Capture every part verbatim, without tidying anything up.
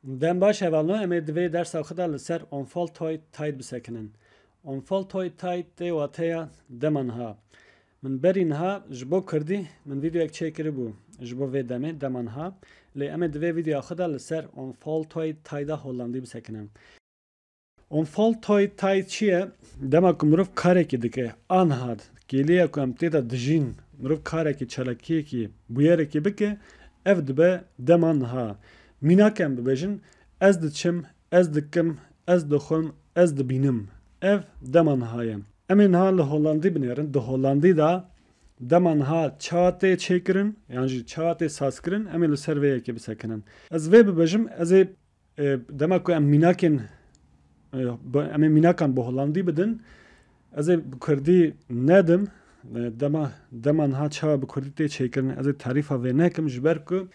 Dem baş hevalno, em ê di vê dersa xwe de li ser onvoltooid tijd bisekinin. Onvoltooid tijd tê wateya dema niha. Min berî niha ji bo kurdî min vîdeoyek çêkiribû ji bo vê demê, dema niha. Lê em ê di vê vîdeoya xwe de li ser onvoltooid tijda hollandî bisekinin. Onvoltooid tijd çi ye? Dema ku mirov karekî dike, aniha kêliya ku em tê de dijîn, mirov karekî, çalakiyekî, bûyerekî bike, ev dibe dema niha. Mînak em bibêjin, ez diçim, ez dikim, ez dixwim, ez dibînim. Ev dema niha ye. Em ê niha li Hollandî binêrin. Di Hollandî de dema niha çawa tê çêkirin, yan jî çawa tê sazkirin, em ê li ser vê yekê bisekinin. Ez vê bibêjim, ez ê, e, dema ku em mînakên, e, bi, em ê mînakan bi Hollandî bidin, ez ê bi Kurdî nedim. E, dema, dema niha çawa bi Kurdî tê çêkirin, ez ê tarîfa vê nekim, ji ber ku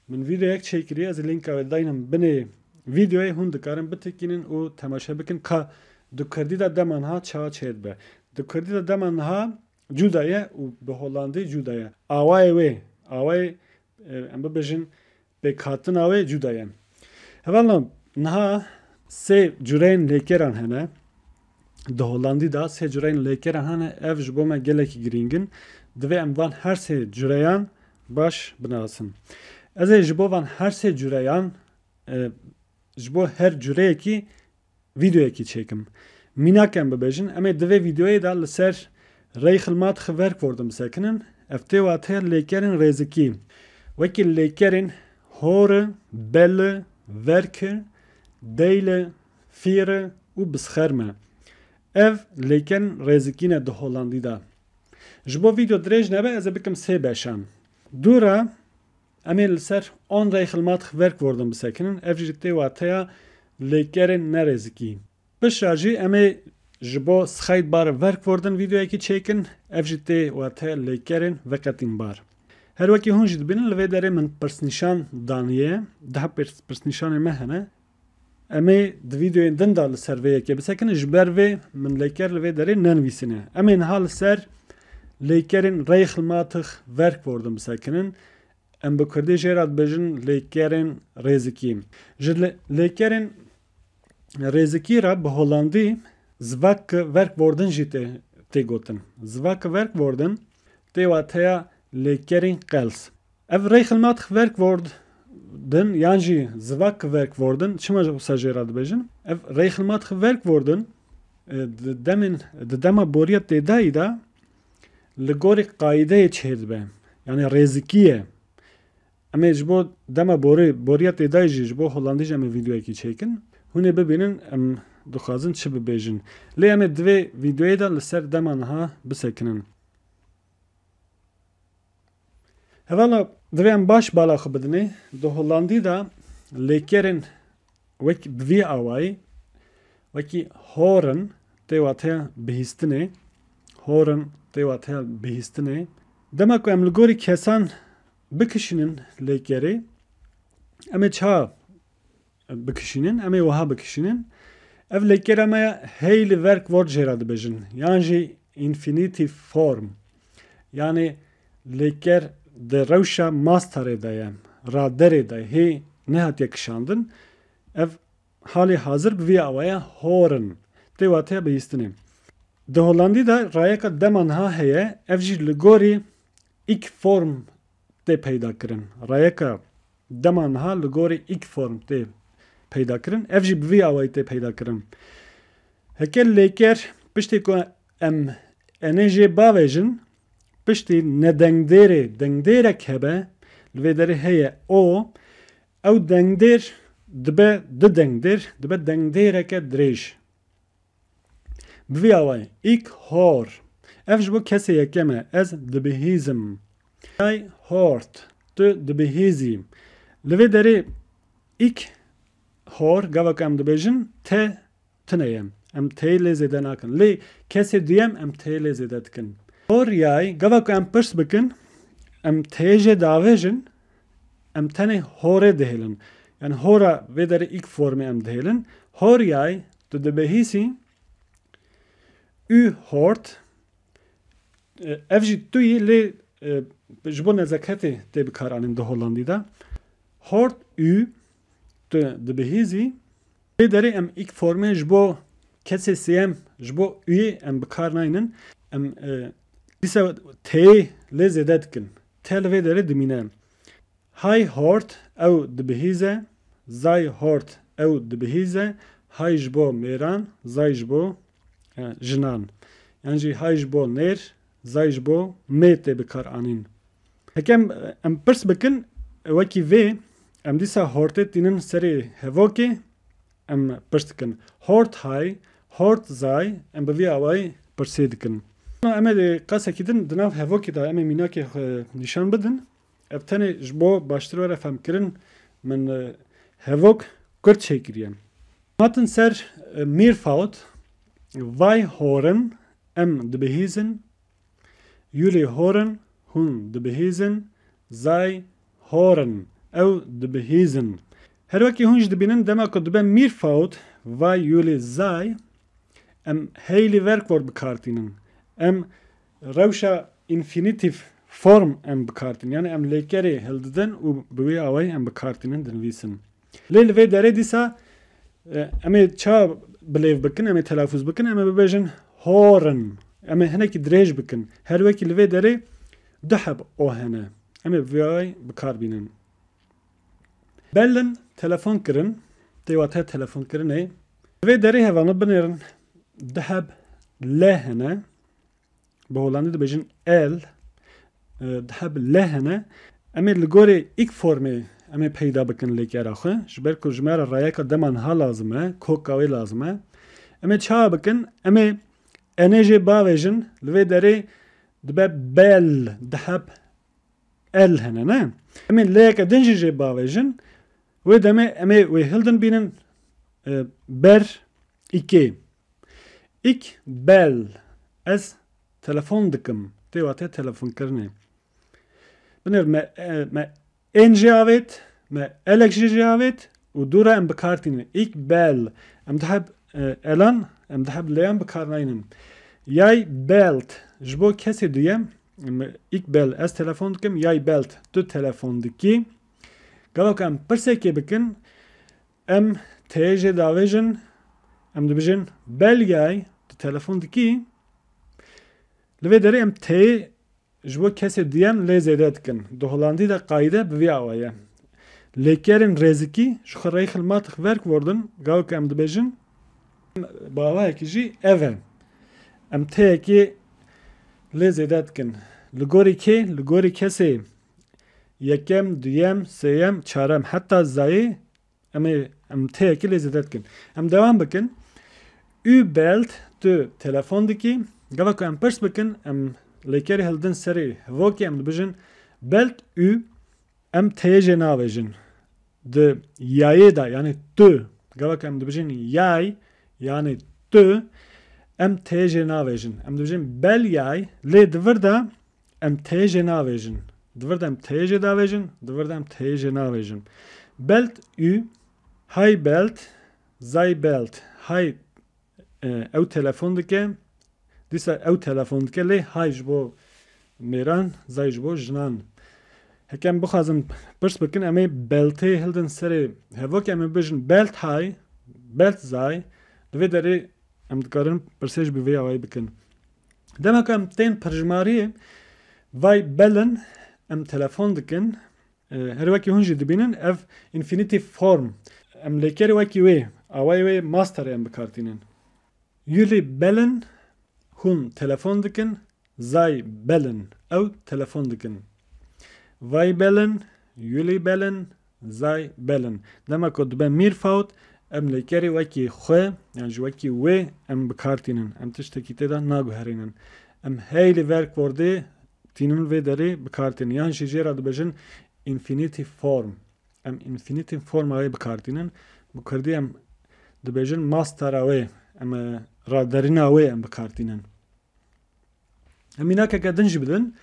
min vîdeoyek çêkirî, ez ê lînka wê daynim binê vîdeoyê, hûn dikarin bitikînin û temaşe bikin ka di Kurdî de dema niha çawa çêdibe. Di Kurdî de dema niha cuda ye û bi Hollandî cuda ye. Awayê wê, awayê, e, em bibêjin, pêkhatina wê cuda ye. Hevalno, niha sê cureyên lêkeran hene. Di Hollandî de sê cureyên lêkeran hene. Ev ji bo me gelekî girîng in. Divê em van her sê cureyan baş binasin. Ez ê ji bo van her sê cureyan, e, ji bo her cureyekî vîdeoyekî çêkim. Mînak em bibêjin, em ê di vê vîdeoyê de li ser Regelmatige Werkwoorden bisekinin. Ev tê wateya lêkerên rêzikî. Wekî lêkerên hore, belle, werke, deile, fiere û bescherme. Ev lêkerên rêzikî ne di Hollandî de. Ji bo vîdeo dirêj nebe, ez ê bikim sê beşan. Dû re em ê li ser Onregelmatige Werkwoorden bisekinin. Ev jî tê wateya lêkerên nerêzikî. Piştre jî em ê ji bo Scheidbare Werkwoorden vîdeoyekî çêkin. Ev jî tê wateya lêkerên veqetînbar. Her wekî hûn jî dibînin, li vê derê min pirsnîşan daniye. Deh pirs-, pirsnîşanê me hene. Em ê di vîdeoyên din de li ser vê yekê bisekinin. Ji ber vê min lêker li vê derê nenivîsine. Em ê niha li ser lêkerên Regelmatige Werkwoorden bisekinin. Em bi kurdî jê re dibêjin lêkerên rêzikî. Ji lê-, lêkerên rêzikî re bi Hollandî zwakke werkwoorden jî tê, tê gotin. Zwakke werkwoorden tê wateya lêkerên qels. Ev Regelmatige Werkwoorden yan jî zwakke werkwoorden, çima wisa jê re dibêjin? Ev Regelmatige Werkwoorden, e, di demên, di dema boriya têdayî de li gorî qaîdeyê çêdibe. Yanî rêzikî ye. Em ê ji bo dema borî, boriya têdayî jî ji bo Hollandî jî em ê vîdeoyekî çêkin. Hûn ê bibînin em dixwazin çi bibêjin. Lê em ê di vê vîdeoyê de li ser dema niha bisekinin. Hevala, divê em baş bala xwe bidinê. Di Hollandî de lêkerên wek bi vî awayî, wekî horen tê wateya bihîstinê, horen tê wateya bihîstinê. Dema ku em li gorî kesan bikişînin lêkerê, em ê çawa bikişînin? Em ê wiha bikişînin. Ev lêkera me ya hele werkwoord jê re dibêjin. Yan jî infinitive form. Yanî lêker di rewşa mastarê de ye, raderê de hê nehatiye kişandin. Ev halê hazir bi vî awaya horen tê wateya bihîstinê. Di Hollandî de rayeka dema niha heye, ev jî li gorî ik form tê peyda kirin. Rayeka dema niha li gorî ik form tê peyda kirin. Ev jî bi vî awayî tê peyda kirin. Heke lêker piştî ku em enê jê bavêjin, piştî nedengdêrê, dengdêrek hebe, li vê derê heye o, ew dengdêr dibe du dengdêr, dibe dengdêreke dirêj. Bi vî awayî, ik hoor. Ev ji bo kesê yekem e, ez dibihîzim. Jij hoort, tu dibihîzî. Li vê derê ik hoor, gava ku em dibêjin, te tune ye. Em teyê lê zêde nakin. Lê kesê duyem em teyê lê zêde dikin. Hoor jij, gava ku em pirs bikin, em teyê jê davêjin, em tenê horê dihêlin. Yani hora vê derê ik formê em dihêlin. Hoor jij, tu dibihîsî, u hoort, e, ev jî tu yî lê, e, ji bo nezaketê tê bikaranîn di Hollandî de. Hoort u, tu dibihîzî. Lê derê em ik formê ji bo kesê sêyem, ji bo uyê em bi kar naynin. Em, e, dîsa têyê lê zêde dikin. Te li vê derê dimîne. Hay hort, ew dibihîze. Zay hort, ew dibihîze. Hay ji bo mêran, zay ji bo, e, jinan. Yan jî hay ji bo nêr, zay ji bo mê tê bi kar anîn. Heke em, em pirs bikin, wekî vê, em dîsa hortê tînin serê hevokê, em pirs dikin. Hort hay, hort zay, em bi vî awayî pirsê dikin. Em ê di qasekî din di nav hevokê de em ê mînakê xwe nîşan bidin. Ev tenê ji bo baştir were femkirin, min, e, hevok kurt çêkiriye. Hatin ser, e, Mîrfaut, vay horin, em dibihîzin, Yulê horin, hûn dibihîzin, zay horin, ew dibihîzin. Her wekî hûn jî dibînin, dema ku dibe Mîrfaut, vay yulê zay, em heylî verkvor bi kar tînin. Em rewşa infinitive form em bi kar tînin. Yani em lêkerê hildidin û bi wê awayî em bi kar tînin, dinivîsin. Lê li vê derê dîsa, e, em ê ça bilêv bikin, em ê telafûz bikin, em ê bibêjin horin. Em ê hinekî dirêj bikin. Her wekî li vê derê du heb o hene. Em ê bi vê awayî bi kar bînin. Bellin telefon kirin, tê wate telefonkirinê. Li vê derê hevana binêrin du heb le hene. Bi holandî dibêjin el, e, du heb le hene. Em ê li gorê ik formê em ê peyda bikin lêkera xwe. Ji ber ku ji me re rayeka dema niha lazim e, koka wê lazim e. Em ê çawa bikin? Em ê enê jê bavêjin, li vê derê dibe bel, du heb el hene, ne? Em ê leyeke din jî jê bavêjin. Wê demê em ê wê hildin bînin, e, ber ikê. Ik bel, ez telefon dikim. Tê wate telefonkirinê. Binêr me, e, me ên jê avêt, me elek jê jê avêt û dû re em bi kar tînin. Ik bel, em du heb, e, elan, em du heb leyan bi kar naynin. Yay belt, ji bo kesê duyem, em, ik bel, ez telefon dikim, yay belt, tu telefon dikî. Gava ku em pirsekê bikin, em tê jê davêjin, em dibêjin, bel yay, tu telefon dikî. Li vê derê em tê ji bo kesê duyem lê zêde dikin. Di holandî de qayîde bi vî awa ye. Lêkerên rêzikî ji xwe reyxil matix verk worden, gava ku em dibêjin, bi awayekî jî ev e. Em têyekê lê zêde dikin. Li gorî kê? Li gorî kesê yekem, duyem, sêyem, çarem, heta zayê em ê, em têyekê lê zêde dikin. Em dewam bikin. Ü belt, tu telefon dikî. Gava ku em pirs bikin, em lêkerê hildin serê hevokê, em dibêjin belt ü, em tê jê navêjin. Di yayê de, yani tu, gava ku em dibêjin yay, yani tu, em tê jê navêjin. Em dibêjin bel yay, lê di vir de em tê jê navêjin. Di vir de em tê jê davêjin, di vir de em tê jê navêjin. Belt ü, hay belt, zay belt, hay, e, ew telefon dike, dîsa ew telefon dike, lê hay ji bo mêran, zay ji bo jinan. Heke em bixwazin pirs bikin, em ê beltê hildin serê hevokê, em ê bijin belt hay, belt zay, di vê derê em dikarin pirsê ji bi vê awayî bikin. Dema ku em tên pirjimariyê, vay belin, em telefon dikin. E, her wekî hûn jî dibînin, ev infinitive form. Em lêkerê wekî wê, awayê wê master em bi kar tînin. Yulî belin, hûn telefon dikin, zay belin, ew telefon dikin. Vay belin, yulî belin, zay belin. Dema ku dibe mîrfaut, em lêkerê wekî xwe, yan jî wekî wê em bi kar tînin. Em tiştekî tê de naguherînin. Em heylî verkvordê tînin vê derê bi kar tînin. Yan jî jê re dibêjin infinitive form. Em infinitive forma wê bi kar tînin. Bi kurdî em dibêjin mastera wê. Em, e, raderîna wê em bi kar tînin. Em mînakeke din jî bidin.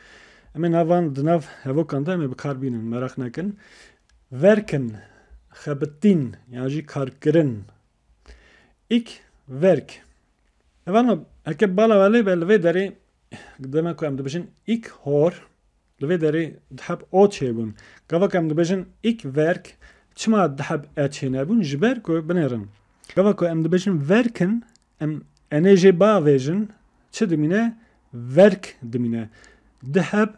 Em ê navan di nav hevokan de em ê bi kar bînin, meraq nekin. Verkin, xebitîn, yan jî karkirin. Ik verk. Evano, heke bala welê be, li vê derê dema ku em dibêjin ik hor, li vê derê du heb o çêbûn. Gava ku em dibêjin ik verk, Çima du heb e çênebûn? Ji ber ku, binêrin, gava ku em dibêjin werken, em enê jê bavêjin, çi dimîne? Werk dimîne. Du heb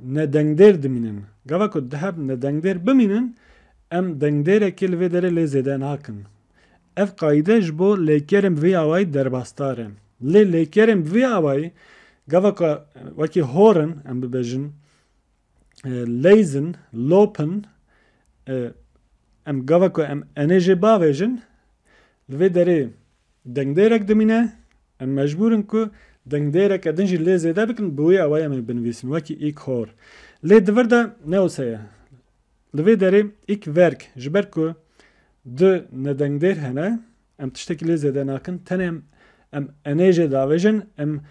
nedengdêr dimînin. Gava ku du heb nedengdêr bimînin, em dengdêrekê li vê derê lê zêde nakin. Ev qayîde ji bo lêkerên bi vî awayî derbasdar e. Lê lêkerên bi vî awayî, gava ku wekî horin, em bibêjin, e, leyzin, lopin, e, em gava ku em enê jê bavêjin, li vê derê dengdêrek dimîne, em mecbûr in ku dengdêreke din jî lê zêde bikin, bi wê awayî em ê binivîsin, wekî îk hor. Lê di vir de ne wisa ye. Li vê derê îk werk, ji ber ku du nedengdêr hene, em tiştekî lê zêde nakin, tenê em, em enê jê davêjin, em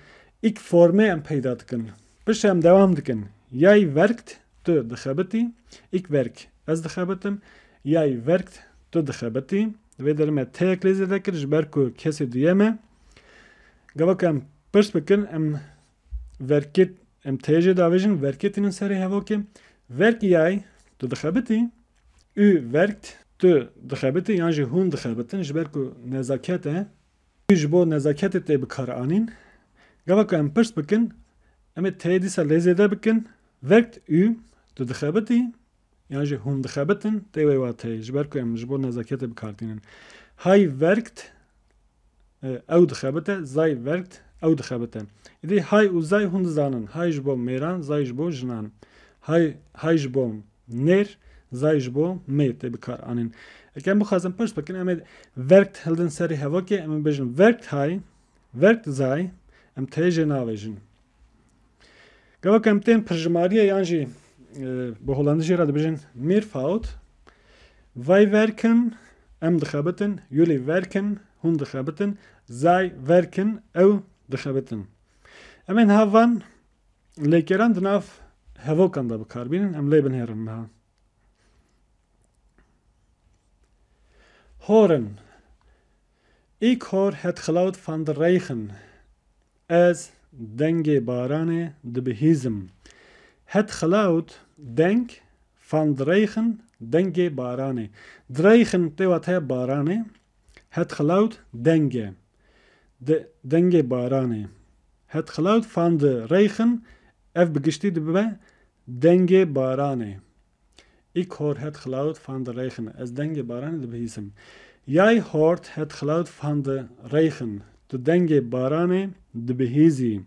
îk formê em peyda dikin. Piştre em dewam dikin. Yay werkt, tu dixebitî, îk werk, ez dixebitim, yay werkt, tu dixebitî. Di vê derê me teyek lê zêde kir, ji ber ku kesê duyem e. Gava ku em pirs bikin, em werkêt, em teyê jê davêjin, werkêtînin serê hevokê. Werk yay, tu dixebitî, ü werkt, tu dixebitî, yan jî hûn dixebitin, ji ber ku nezaket e. Ü ji bo nezaketê tê bikaranîn. Gava ku em pirs bikin, em ê teyê dîsa lê zêde bikin. Werkt ü, tu dixebitî, yan jî hûn dixebitin, tê wê wateyê, ji ber ku em ji bo nezaketê bikar tînin. Hay werkt, e, ew dixebite, sei werkt, ew dixebite. Îdî hay û sei hûn dizanin. Hay ji bo mêran, sei ji bo jinan. Hay, hay ji bo nêr, sei ji bo mê tê bikar anîn. Eke em bixwazin pirs bikin, em ê werkt hildin serê hevokê, em ê bêjin werkt hay, werkt sei, em teyê jê navêjin. Gava ku em tên pirjimariyê yan jî, e, bi holandijî re dibêjin meervoud, wij werken, em dixebitin, jullie werken, hûn dixebitin, zij werken, ew dixebitin. Em ê niha van lêkeran di nav hevokan de bikar bînin, em lê binêrin niha. Horen. Ik hoor het geluid van de regen. Ez dengê baranê dibihîzim. Het geluid, deng, van de regen, dengê baranê. De regen tê wateya baranê. Het geluid, deng e. De, dengê baranê. Het geluid van de regen, ev bi giştî dibe dengê baranê. Ik hoor het geluid van de regen. Ez dengê baranê dibihîzim. Jij hoort het geluid van de regen. Tu dengê baranê dibihîzî.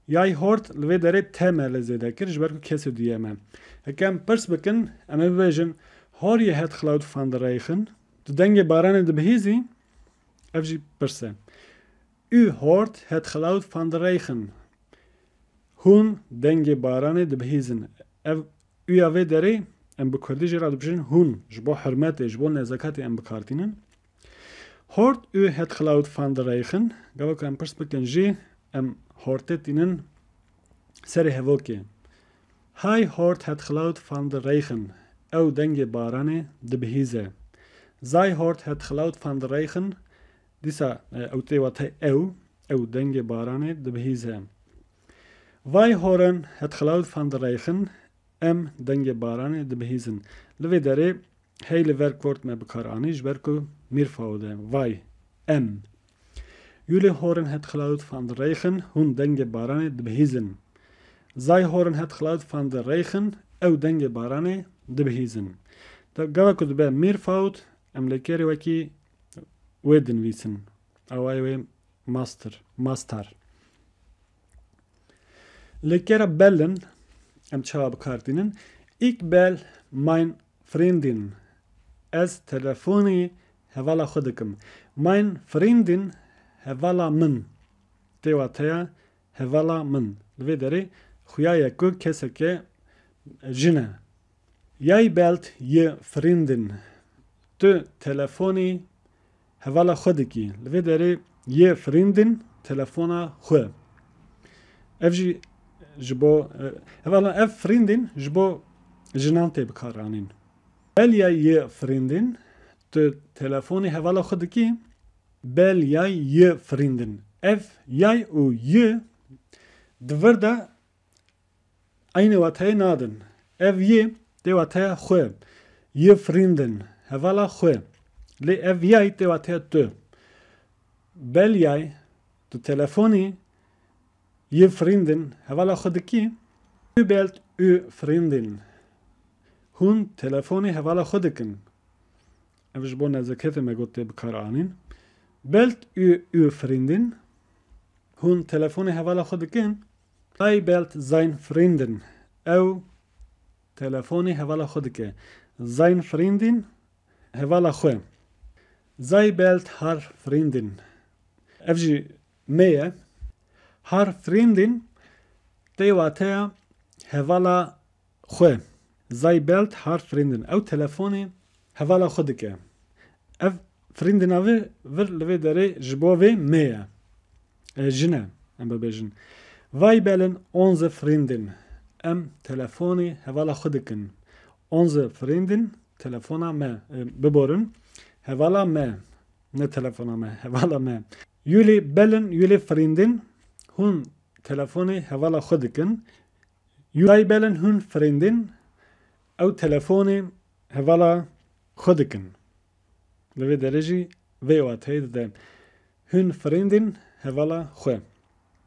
Jij hoort li vê derê te me lê zêde kir, ji ber ku kesê duyem e. Heke em pirs bikin, em ê bibêjin, hoor je het geluid van de regen? Tu dengê baranê dibihîzî? Ev jî pirs e. U hoort het geluid van de regen. Hûn dengê baranê dibihîzin. Ev u ya vê derê em bi kurdî jê re dibêjin hûn. Ji bo hurmetê, ji bo nezaketê em bi kar tînin. Hoort u het geluid van de regen? Gava ku em pirs bikin jî, em hortê tînin serê hevokê. Hij hoort het geluid van de regen. Ew dengê baranê dibihîze. Zij hoort het geluid van de regen. Dîsa, e, ew tê wate ew, ew dengê baranê dibihîze. Wij horen het geluid van de regen, em dengê baranê dibihîzin. Li vê derê hey li werkwoord me bi kar anî, ji ber ku meervoud e. Wij, em. Jullie horen het geluid van de regen, hûn dengê baranê dibihîzin. Zij horen het geluid van de regen, ew dengê baranê dibihîzin. De gava ku dibe meervoud, em lêkerê wekî wê dinivîsin. Awayê wê master, master. Lêkera bellen, em çawa bi kar tînin? Ik bel mijn vriendin. Ez telefonî hevala xwe dikim. Mijn vriendin, hevala min. Tê wateya hevala min. Li vê derê xuya ye ku keseke jin e. Jij belt je vriendin. Tu telefonî hevala xwe dikî. Li vê derê je vriendin, telefona xwe. Ev jî ji bo, e, hevala, ev vriendin ji bo jinan tê bikaranîn. Bel jij je vriendin, tu telefonî hevala xwe dikî. Bel jij je vriendin. Ev jij û je di vir de eynî wateyê nadin. Ev je tê wateya xwe. Ihre Freundin, hevala xwe. Lê ev yay tê wateya tu. Bel yay, tu telefonî ihre Freundin, hevala xwe dikî. Ihr bellt eure Freundin. Hûn telefonî hevala xwe dikin. Ev ji bo nezaketê me got tê bikaranîn. Bellt ihr eure Freundin. Hûn telefonê hevala xwe dikin. Er bellt seine Freundin. Ew telefonê hevala xwe dike. Seine Freundin, hevala xwe. Sie bellt ihre Freundin. Ev jî me ye. Ihre Freundin tê wateya hevala xwe. Sie bellt ihre Freundin. Ew telefonê hevala xwe dike. Ev Freundina vê vir li vê derê ji bo vê me ye. E, jin e, em bibêjin. Wir bellen unsere Freundin. Em telefonî hevala xwe dikin. Unsere Freundin, telefona me. E, biborin. Hevala me. Ne telefona me, hevala me. Ihre bellen ihre Freundin. Hûn telefonê hevala xwe dikin. Sie bellen ihre Freundin, ew telefonê hevala xwe dikin. Li vê derê jî vê wateyê dide. Ihre Freundin, hevala xwe.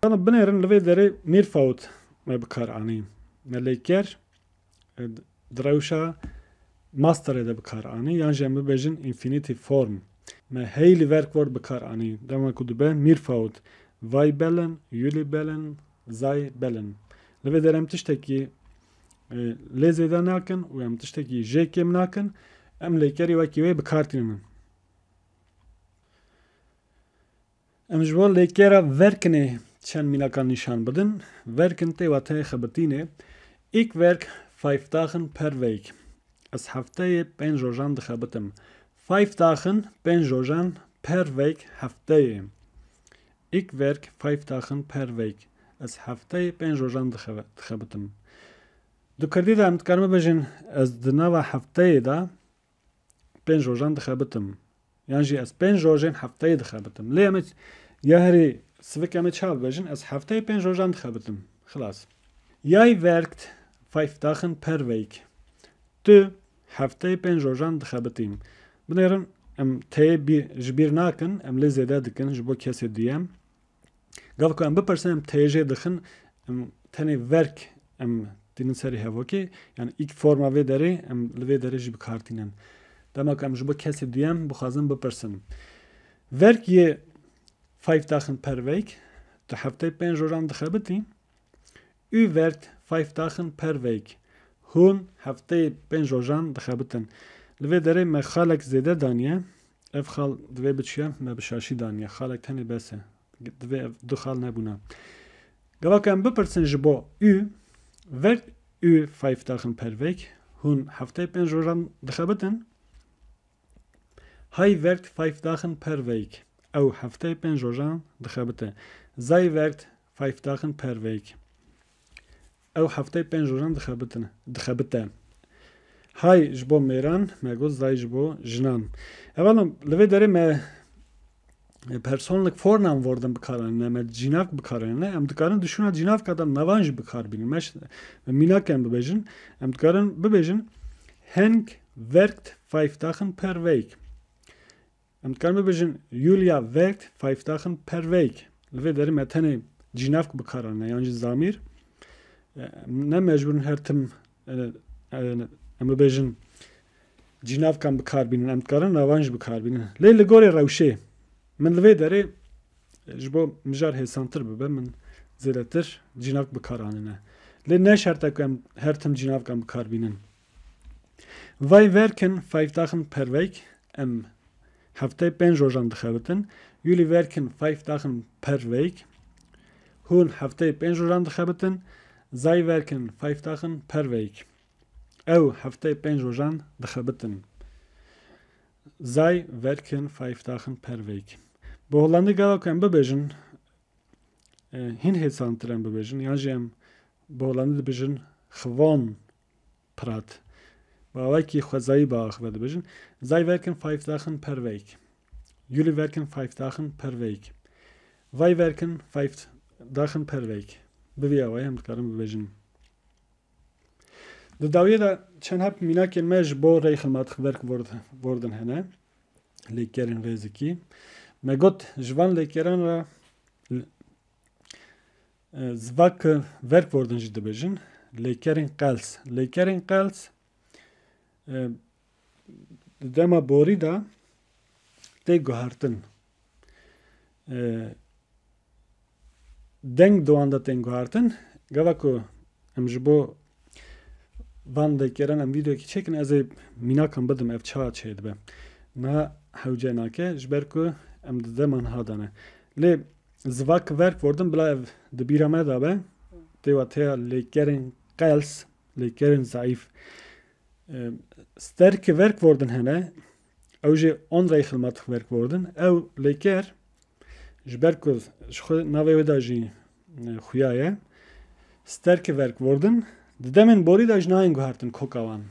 Yanî binêrin li vê derê Mehrzaud me bi kar anî. Me lê ker, e, di rewşa mastarê de bi kar anî, yan jî em bibêjin infinitive form. Me heyli Werkwort bi kar anî. Dema ku dibe Mehrzaud, wir bellen, ihre bellen, sie bellen. Li vê derê em tiştekî, e, lê zêde nakin û em tiştekî jê kêm nakin. Em lêkerî wekî wê bi kar tînin. Em ji bo lêkera werkenê çend mînakan nîşan bidin. Werken tê wateyê xebitînê. Ich werke fünf Tage pro Woche. Ez hefteyê pênc rojan dixebitim. Fünf Tage, pênc rojan, pro Woche, hefteyê. Ich werke fünf Tage pro Woche. Ez hefteyê pênc rojan dixe-, dixebitim. Di kurdî de em dikarin bibêjin, ez di nava hefteyê de pênc rojan dixebitim. Yan jî ez pênc rojên hefteyê dixebitim. Lê em ê, ya herî sivik em ê çawa bibêjin? Ez hefteyê pênc rojan dixebitim. Xilas. Sei werkt fünf Tage pro Woche. Tu hefteyê pênc rojan dixebitî. Binêrin, em teyê bî-, ji bîr nakin, em lê zêde dikin ji bo kesê duyem. Gava ku em bipirsin, em teyê jê dixin, em tenê werk em tînin serê hevokê, yani ilk forma vê derê, em li vê derê jî bi kar tînin. Dema ku em ji bo kesê duyem bixwazin bipirsin. Werk yê fünf Tage pro Woche, tu hefteyê pênc rojan dixebitî. Ihr werkt fünf Tage pro Woche. Hûn hefteyê pênc rojan dixebitin. Li vê derê me xalek zêde daniye. Ev xal divê biçiye, me bi şaşî daniye. Xalek tenê bes e. Divê ev du xal nebûna. Gava ku em bipirsin ji bo ihr, werkt ihr fünf Tage pro Woche, hûn hefteyê pênc rojan dixebitin? Sie werkt fünf Tage pro Woche. Ew hefteyê pênc rojan dixebite. Sie werkt fünf Tage pro Woche. Ew hefteyê pênc rojan dixebitin, dixebite. Sie ji bo mêran, me got sie ji bo jinan. Hevalno, li vê derê me, e, Personlik Vornaamwoorden bi kar anîne, me cînavk bi kar anîne. Em dikarin di şûna cînavka de navan jî bi kar bînin. Me ş-, me mînak em bibêjin. Em dikarin bibêjin, Henk werkt fünf Tage pro Woche. Em dikarin bibêjin, Julia werkt fünf Tage pro Woche. Li vê derê me tenê cînavk bi kar anîne, yan jî zamîr. E, em ne mecbûr in her tim, e, e, em bibêjin, cînavkan bi kar bînin. Em dikarin navan jî bi kar bînin. Lê li gorî rewşê, min li vê derê, e, ji bo mijar hêsantir bibe, min zêdetir cînavk bi kar anîne. Lê ne şert e ku em her tim cînavkan bi kar bînin. Wir werken fünf Tage pro Woche, em hefteyê pênc rojan dixebitin. Ihre werken fünf Tage pro Woche. Hûn hefteyê pênc rojan dixebitin. Sie werken fünf Tage pro Woche. Ew hefteyê pênc rojan dixebitin. Sie werken fünf Tage pro Woche. Bi Hollandî gava ku em bibêjin, e, hîn hêsantir em bibêjin, yan jî em bi Hollandî dibêjin gewoon praat. Bi awayekî xwezayî bi axive dibêjin. Sie werken fünf Tage pro Woche. Jullie werken fünf Tage pro Woche. Wir werken fünf Tage pro Woche. Bi vî awayî em dikarin bibêjin. Di dawiyê de çend heb mînakên me ji bo rey xilmatix werk worden hene. Lêkerên rêzikî. Me got, ji van lêkeran re e, zivak werk worden jî dibêjin. Lêkerên qels. Lêkerên qels e, di dema borî de tê guhertin. E, deng di wan de tên guhertin. Gava ku em ji bo van lêkeran em vîdeoyekî çêkin, ez ê mînakan bidim ev çawa çêdibe. Niha hewce nake, ji ber ku em di dema niha de ne. Lê zivak werk worden bila ev di bîra me de be. Tê wateya lêkerên qels, lêkerên zeîf. E, sterke werk worden hene, ew jî on rey xilmatix werk worden. Ew lêker, ji ber ku ji xwe navê wê de jî e, xuya ye. Sterke werk worden, di demên borî de ji nayên guhertin koka wan.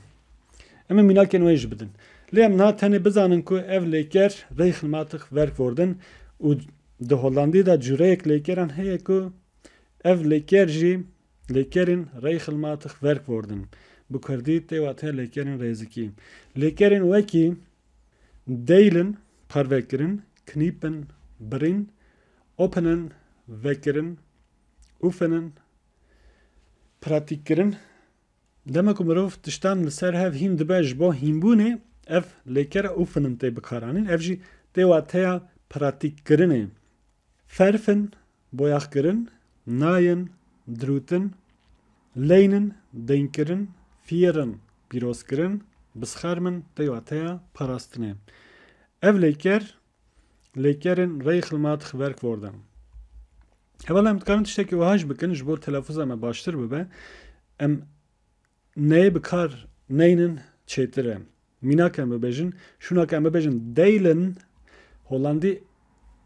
Em ê mînakên wê jî bidin. Lê em niha tenê bizanin ku ev lêker rey xilmatix werk worden û di Hollandî de cureyek lêkeran heye ku ev lêker jî lêkerên rey xilmatix werk worden. Bi kurdî tê wateya lêkerên rêzikî. Lêkerên wekî deylin, parvekirin, knîpin, birîn, openen, vekirin, ufenen, pratîkkirin. Dema ku mirov tiştan li ser hev hîn dibe ji bo hînbûnê, ev lêkera ufenen tê bikaranîn. Ev jî tê wateya pratîkkirinê. Ferfin, boyaxkirin, nayin, dirûtin, leynin, deynkirin, fiyirin, pîrozkirin, bisxermin, tê wateya parastinê. Ev lêker, lêkerên rey xilmatix werk worden. Hevala em dikarin tiştekî wiha jî bikin, ji bo telafûza me baştir bibe. Em neyê bi kar neynin çêtir e. Mînak em bibêjin, şûnak em bibêjin deylin, Holandî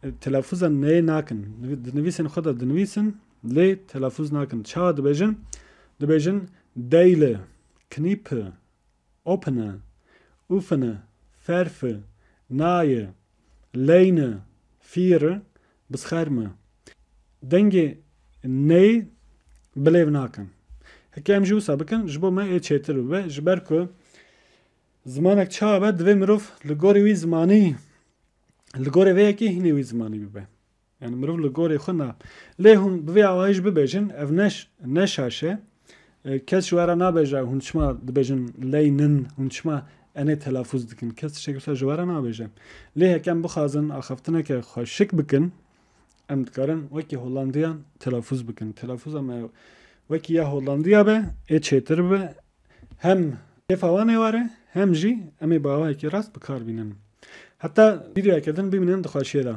e, telafûza neyê nakin. Nivi-, di nivîsên xwe de dinivîsin, lê telafûz nakin. Çawa dibêjin? Dibêjin deyle, knipe, opene, ufene, ferfe, naye, leyne, fîre, bisxerme. Dengê ney bilêv nakin. Heke em jî wisa bikin, ji bo me ê çêtir bibe, ji ber ku zimanek çawa be, divê mirov li gorî wî zimanî, li gorê vê yekê hînê wî zimanî bibe. Yani mirov li gorê xwe na. Lê hûn bi vê awayî jî bibêjin, ev ne ş-, ne şaş e. E, kes ji we re nabêje, hûn çima dibêjin leynin, hûn çima enê telafûz dikin. Kes tiştek wisa ji we re nabêje. Lê heke em bixwazin axaftineke xweşik bikin, em dikarin wekî Hollandiyan telafûz bikin. Telafûza me wekî ya Hollandiya be, ê çêtir be. Hem kêfa wan ê were, hem jî em ê bi awayekî rast bi kar bînin. Heta vîdeoyeke din bimînin di xweşiyê de.